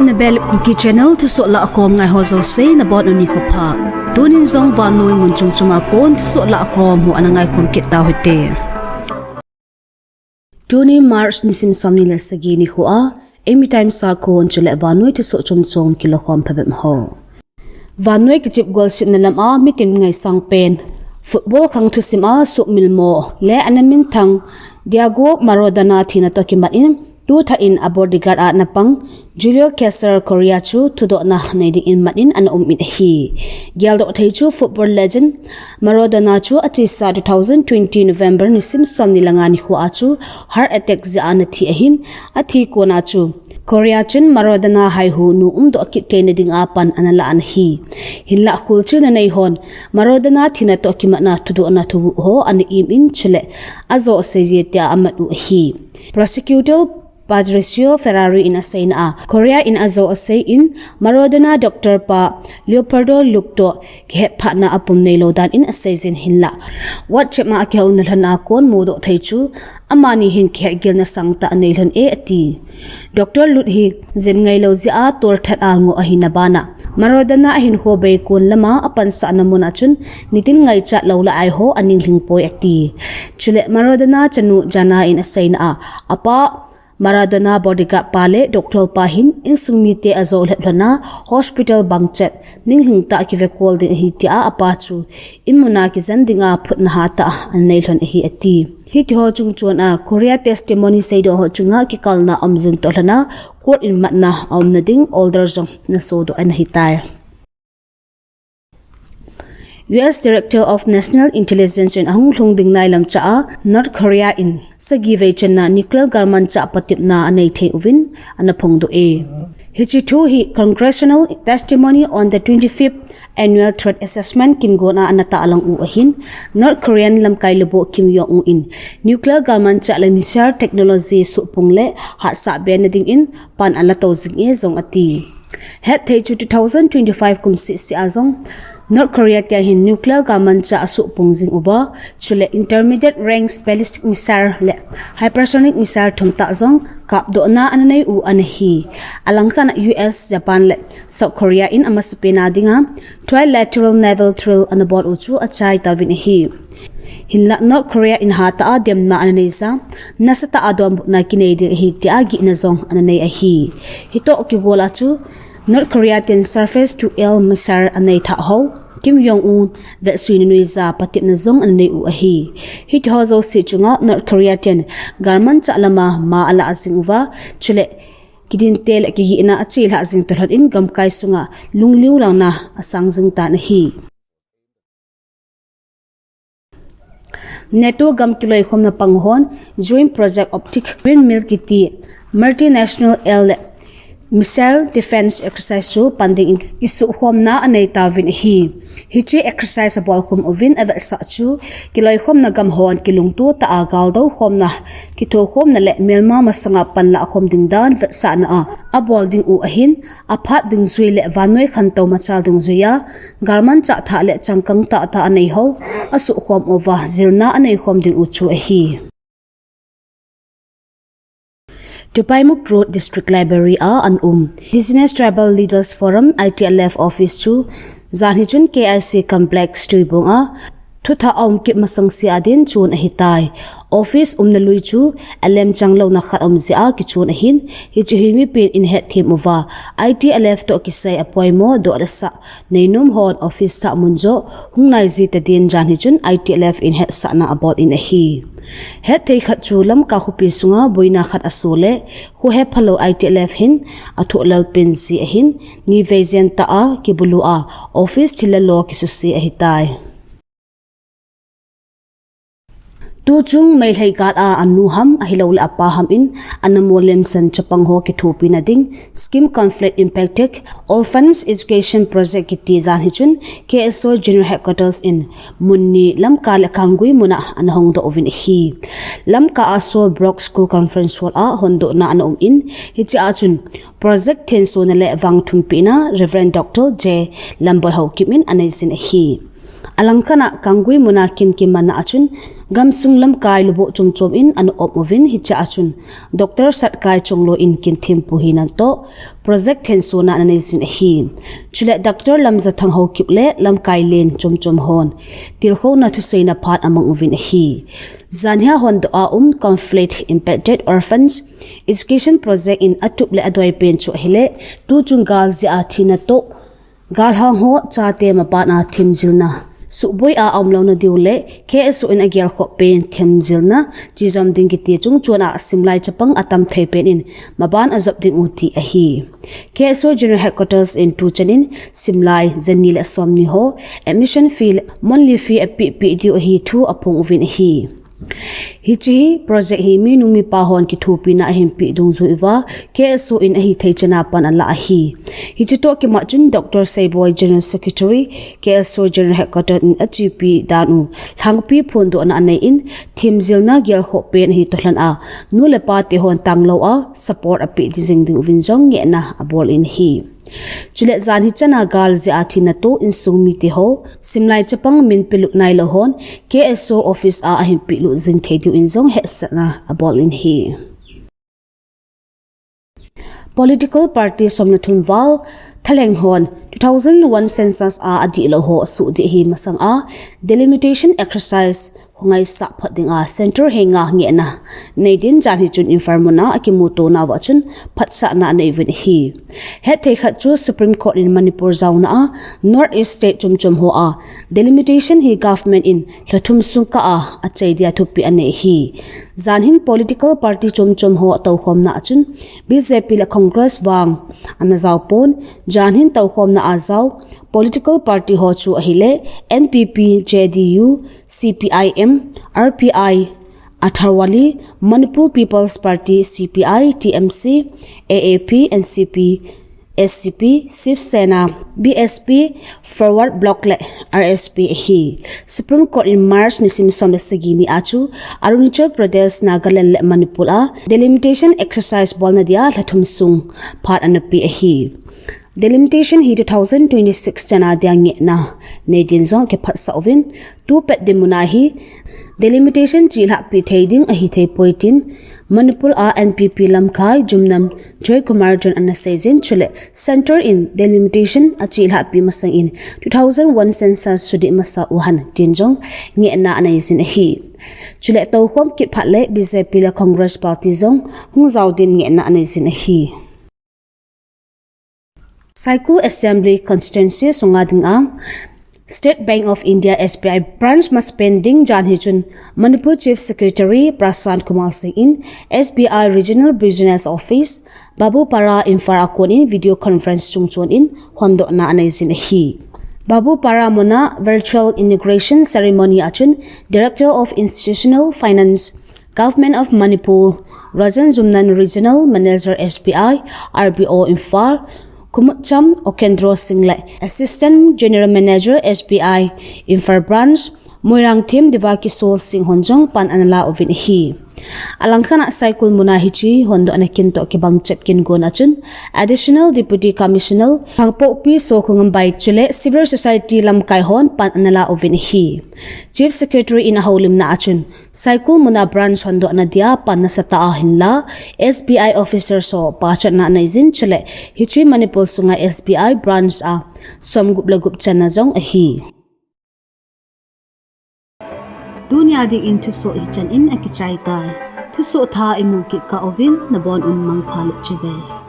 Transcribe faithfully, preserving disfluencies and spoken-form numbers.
Nabel Kuki Channel thusoh lahkhom ngai ho jouse nabonun nikho pha. Tunin jong vannoi mun chom chom a kon thusoh lahkhom ho ana ngaikhom kit tauhite. Tuni March nisim somni le sagi nikho a, eimi Times a kon chule vannoi thusoh chom chom kilakhom phabep ho. Vannoi kichep golsetna lam a mitin ngaisang pen, football khang thusim a suhmilmo le ana minthang Diego Maradona thina toh kimat in, tuthah in a bodyguard a ana pang Julio Cesar Correa chu thudohna nei dingin mat in ana um in ahi. Geldoh thei chu football legend Maradona chu achesa two thousand twenty November nisim somni le nga nikho a chu heart attack jeh a ana thi ahin, athi kon a chu Correa chun Maradona haihu nu umdoh kit theina dinga pan ana la ana hi. Hinlah kholchilna nei hon Maradona thina toh kimatna thudohna thuguh ho ana im in chule ajo asei je tia amat u ahi. Prosecutor Patricio Ferrari in aseina a, Correa in ajo asei in Maradona doctor pa Leopoldo Lluch toh kihetphatna apum neilou dan in asei jin hinlah, WhatsApp a akihouna lhon a kon mudoh thei chu amani hin kihetgilna sangtah anei lhon e ati. Doctor Lluch hi jin ngailou jeh a tolthat a ngoh ahina bana, Maradona ahinkho bei kon lama apansahna mun a chun nitin ngaichat lou lah a eiho aninglhing poi ati. Chule Maradona chanu Jana in aseina a, apa Maradona bodyguard pa le doctor pa hin insung mite ajo lhep lhon a hospital bangchet ninglhing tah a kive kol ding ahi tia apa chu in mun a kijen dinga phutna hatah a anei lhon ahi ati. Hitiho chungchon a Correa testimony seidoh ho chunga kikalna aum jing toh lhon a court in matna aumna ding order jong ana sodoh ana hitai. U S Director of National Intelligence in ahung lhung ding nailam cha a North Korea in sagi vei channa nuclear galmanchah patepna anei thei uvin ana phongdoh e. Hiche thu hi Congressional Testimony on the twenty-fifth Annual Threat Assessment kin gon a ana tahlang u ahin, North Korean lamkai lubou Kim Jong Un in nuclear galmanchah le missile technology suhpung le hatsah be na dingin pan ala tou jing e jong ati. Hetthei chu two thousand twenty-five kum seh seh a jong North Korea tia hin nuclear galmanchah asuhpung jing uva, chule intermediate range ballistic missile le hypersonic missile thum tah jong kapdohna ana nei u ana hi. Alangkhat a U S, Japan le South Korea in amasapen a dinga trilateral naval drill ana bol u chu achai tauvin ahi. Hinlah North Korea in hatah a demna ana neija, nasatah a donbutna kinei ding ahi tia gihna jong ana nei ahi. Hitoh kigol a chu North Korea ten surface to air missile anei thah ho Kim Jong Un vetsuina nuija patepna jong ana nei u ahi. Hitiho jouse chunga North Korea ten galmanchah lama ma ala jing uva, chule kidinte le kigihna achelhah jing toh lhon in gamkai sunga lungliu langna asang jing tan ahi. NATO gam kiloikhomna pang hon Joint Project Optic Windmill kiti multinational air le missile defense exercise chu pan dingin kisuhkhomna anei tauvin ahi. Hiche exercise abolkhum uvin avetsah chu kiloikhomna gam hon kilungto tah a galdou khomna, kithokhomna le melma masanga panlah khom ding dan vetsahna a abol ding u ahin, aphat dungjui le vannoi khantou machal dungjuia galmanchah thah le changkang tahtah anei ho asuhkhom uva jilna anei khom ding u chu ahi. Tupaimukh Road District Library a ana um Indigenous Tribal Leaders Forum, I T L F office chu janhi chun K I C complex Tuibong a thuthah aum kit masang sea din chun ahitai. Office umna lui chu alemchang louna khat aum jeh a kichun ahin, hiche hi mipi in ahetthem uva, I T L F toh kisai apoimo doh le sah neinom hon office thah mun joh hung nai jita din janhi chun I T L F in hetsahna abol in ahi. Hetthei khat chu Lamka khopi sunga boina khat aso le khohe phalou I T L F hin athoh lel pen jeh ahin, nivei jen tah a kibulu a office thil le lo kisuse ahitai. Tuchung Meitei gal a anu ham ahilou le apa ham in ana molem san chapang ho kithopina ding scheme conflict impacted orphans education project kiti janhi chun K S O General Headquarters in mun ni Lamka le Kanggui mun a ana hongdoh uvin ahi. Lamka a Seoul Brock School Conference Hall a hondohna ana um in, hiche a chun project thensona le vangthumpina Reverend Doctor J Lamboihao Kim in anei jin ahi. Alangkhat a Kanggui muna kin kimanna a chun gamsung lamkai lubuh chomchom in ana um uvin, hiche a chun Doctor Satkai Chongloi in kin thempu hina toh project thensona ana neijin ahi. Chule Doctor Lamjathang Haokip le lamkai len chomchom hon tilkhouna thuseina phat amang uvin ahi. Janhia hondoh a um Conflict Impacted Orphans Education Project in atup le adoi pen chu ahile, tuchung gal jeh a thina toh galhang ho chate maban a themjilna, suhboi a aumlouna diu le K S O in agelkhoh pen themjilna chejom ding kiti chungchon a simlai chapang atam thei pen in maban ajop ding u ti ahi. K S O General Headquarters in tuchan in simlai jani le somni ho admission fee le monthly fee apehpeh diu ahi thu aphong uvin ahi. Hiche hi project hi minu mipa hon kithopina ahin peh dungjui uva, K S O in ahithei chan a pan alah ahi. Hiche toh kimat chun Doctor Seiboi, General Secretary, K S O General Headquarters in achepi dan u lhangpi phondohna anei in, themjilna gelkhoh pen ahi toh lhon a, nu le pa te hon tanglou a support apeh jing ding uvin jong ngehna abol in ahi. Chule jan hichan a gal jeh a thina toh insung mite ho simlai chapang min pelut nailou hon K S O office a ahin pelut jing thei diu in jong hetsahna abol in ahi. Political party som le thum val thalheng hon two thousand one census a adihlou ho asuhdih hi masang a delimitation exercise hung ngaisah phot ding a Centre henga ngehna nei din jan hi chun Imphal muna akimuto nauva chun phatsahna anei uvin ahi. Hetthei khat chu Supreme Court in Manipur jaona a North East state chomchom ho a delimitation hi government in lha thum sung kah a achai dia thupeh anei ahi. Jan hin political party chomchom ho toukhomna a chun B J P le Congress vang ana jao pon, jan hin toukhomna a jao political party ho chu ahile N P P, J D U, C P I M, R P I, Athawale, Manipur People's Party, C P I, T M C, A A P, N C P, S C P, Shiv Sena, B S P, Forward Bloc le R S P ahi. Supreme Court in March nisim som le sagi ni a chu Arunachal Pradesh, Nagaland le Manipur a delimitation exercise bolna dia lha thum sung phat ana pe ahi. Delimitation hi two thousand twenty-six chan a dia ngehna nei din jong kiphatsah uvin, tu pet dinmun a hi delimitation chelhahpi thei ding ahithei poi tin Manipur a N P P lamkai Yumnam Joykumar chun ana seijin, chule Centre in delimitation achelhahpi masang in two thousand one census sudih masa uhen tin jong ngehna anei jin ahi. Chule toukhom kit phat le B J P le Congress party jong hung jao din ngehna anei jin ahi. Saikul Assembly Constituency sunga dinga State Bank of India, S B I, branch masapen ding jan hi chun Manipur Chief Secretary Prashant Kumar Singh in S B I Regional Business Office, Babupara, Imphal a kon in video conference chungchon in hondohna anei jin ahi. Babupara muna virtual inauguration ceremony a chun Director of Institutional Finance, Government of Manipur, Rajan Yumnam, Regional Manager S B I R B O Imphal, Kumutcham Okendro Singh le Assistant General Manager S B I Imphal Branch, Moirangthem Devakishore Singh hon jong pan ana la uvin ahi. Alangkhat a Saikul muna hiche hondohna kin toh kibang chet kin gon a chun Additional Deputy Commissioner Kangpokpi Sokhongambai chule Civil Society lamkai hon pan ana la uvin ahi. Chief Secretary in ahoulimna a chun Saikul muna branch hondohna dia pan nasatah a hinla S B I officers ho pachatna anei jin, chule hiche Manipur sunga S B I branch a somgup le gup channa jong ahi. Tunia dingin thusoh hichan in akichai tai. Thusoh thah imu kit kah uvin nabon un mangpha le chibai.